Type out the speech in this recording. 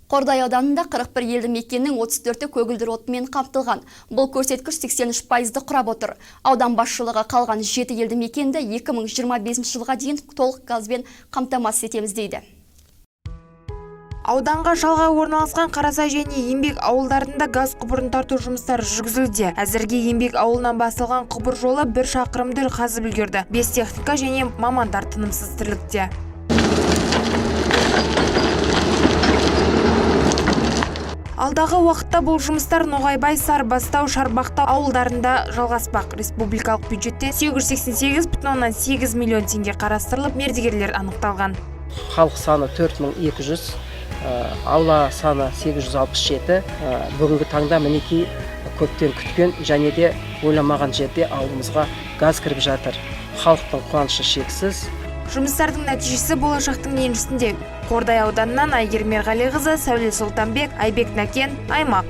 Қордай ауданында 41 елді мекеннің 34-і көгілдір отынмен қамтылған. Бұл көрсеткіш 83%-ды құрап отыр. Аудан басшылығы қалған 7 елді мекенді 2025 жылға дейін толық газбен қамтамасыз етеміз дейді. Ауданға шалғай орналасқан Қарасай және Еңбек ауылдарында газ құбырын тарту жұмыстары жүргізілуде. Әзірге Еңбек ауылынан басталған құбыр жолы 1 шақырымды қазып үлгерді. 5 техника және мамандар тынымсыз тірлікте. Алдағы уақытта бұл жұмыстар Ноғайбай, Сарыбастау, Шарбақты ауылдарында жалғаспақ. Республикалық бюджеттен 888,8 миллион теңге қарастырылып, мердігерлер анықталған. Халық саны 4200, аула саны 867. Бүгінгі таңда мінекей көптен күткен және де ойламаған жерде ауылымызға газ кіріп жатыр. Халықтың қуанышы шексіз. Жұмыстардың нәтижесі болашақтың еншісінде. Қордай ауданынан Айгерім Мерғалиқызы, Сәуле Сұлтанбек, Айбек Нәкен, Аймақ.